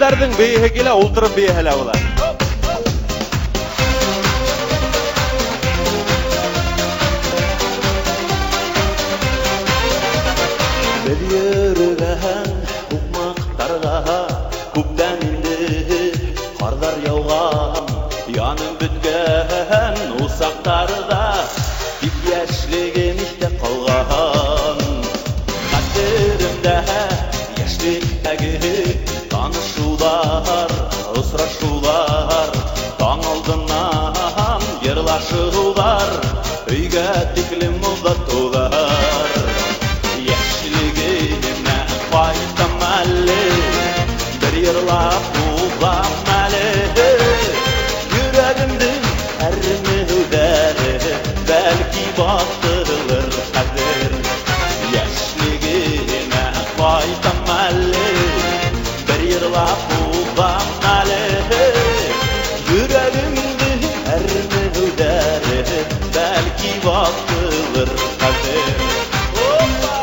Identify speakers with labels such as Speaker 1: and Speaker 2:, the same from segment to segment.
Speaker 1: Кемдәрҙең бейеһе килә, ултырып бейеһе лә була. Беҙ йөрөгән һуҡмаҡтарға күптән инде ҡарҙар яуған, янып бөткән усаҡтарҙа тик йәшлегем иҫтә ҡалған. Хәтеремдә йәшлектәге танышыуҙар, осрашыуҙар, таң алдынан йырлашыуҙар, өйгә тиклем оҙатыуҙар. Йәшлегемә ҡайтам әле, бер йырлап уҙам әле. Йөрәгемдең әрнеүҙәре бәлки баҫылыр хәҙер. Йәшлегемә ҡайтам әле, бер йырлап уҙам әле. Йөрәгемдең әрнеүҙәре бәлки баҫылыр хәҙер. Опа!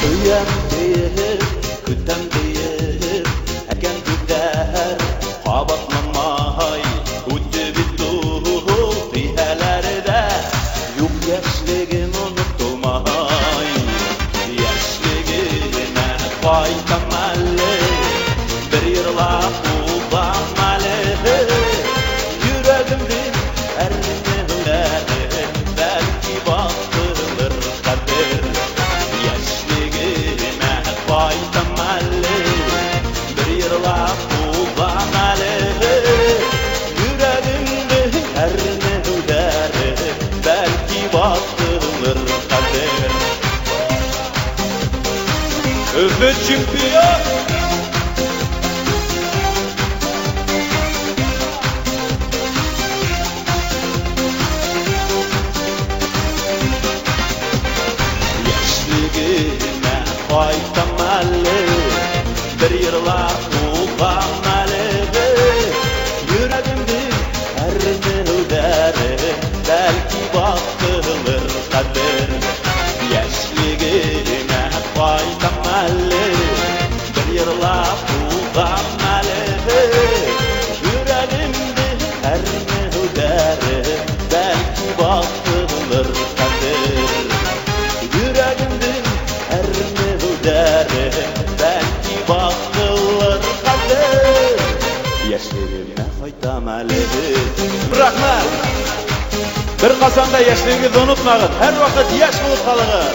Speaker 1: Һөйәм тиеп, көтәм тиеп, әйткән һүҙҙәр ҡабатланмай. Үтте бит ул тиһәләр ҙә, юҡ, йәшлегем онотолмай. Йәшлегемә ҡайтам әле, бер йырлап уҙам әле. Йөрәгемдең әрнеүҙәре бәлки баҫылыр хәҙер. Йәшлегемә ҡайтам әле, бер йырлап уҙам әле. Йөрәгемдең әрнеүҙәре бәлки баҫылыр хәҙер. Өфө чемпион! Йәшлегемә ҡайтам әле, бер йырлап уҙам әле. Йөрәгемдең әрнеүҙәре бәлки баҫылыр хәҙер. Йәшлегемә ҡайтам әле, бер йырлап уҙам әле. Йөрәгемдең әрнеүҙәре бәлки баҫылыр хәҙер. Йөрәгемдең әрнеүҙәре бәлки баҫылыр хәҙер. Йәшлегемә ҡайтам әле. Рәхмәт! Бер ҡасан да йәшлегегеҙҙе онотмағыҙ, һәр ваҡыт йәш булып ҡалығыҙ.